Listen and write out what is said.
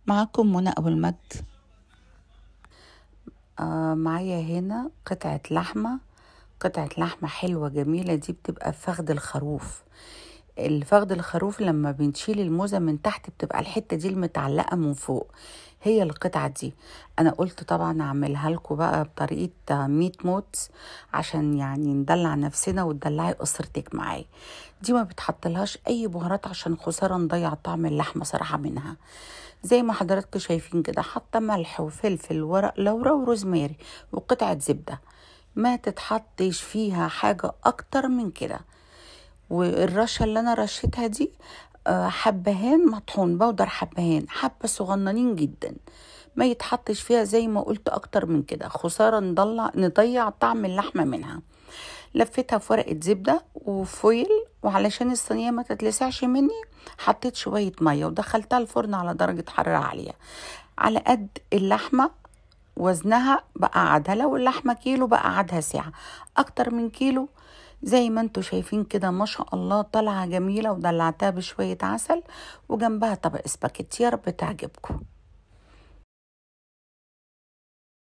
معاكم منى أبو المجد. معايا هنا قطعة لحمة، قطعة لحمة حلوة جميلة، دي بتبقى فخد الخروف. الفخد الخروف لما بنشيل الموزة من تحت بتبقى الحتة دي المتعلقة من فوق، هي القطعة دي. أنا قلت طبعا أعملها لكم بقى بطريقة ميت موت عشان يعني ندلع نفسنا وتدلعي أسرتك معايا. دي ما بتحطلهاش أي بهارات عشان خسارة نضيع طعم اللحمة صراحة منها. زي ما حضراتكم شايفين كده، حاطة ملح وفلفل ورق لورا وروزماري وقطعة زبدة، ما تتحطش فيها حاجة أكتر من كده. والرشة اللي أنا رشيتها دي حبهان مطحون، بودر حبهان، حبة صغننين جدا، ما يتحطش فيها زي ما قلت أكتر من كده، خسارة نضيع طعم اللحمة منها. لفيتها في ورقة زبدة وفويل، وعلشان الصينية ما تتلسعش مني حطيت شوية مية ودخلتها الفرن على درجة حرارة عالية على قد اللحمة وزنها بقعدها. لو اللحمة كيلو بقعدها ساعة، أكتر من كيلو زي ما انتوا شايفين كده ما شاء الله طالعة جميلة. ودلعتها بشوية عسل وجنبها طبق سباكيتي. يا رب تعجبكم.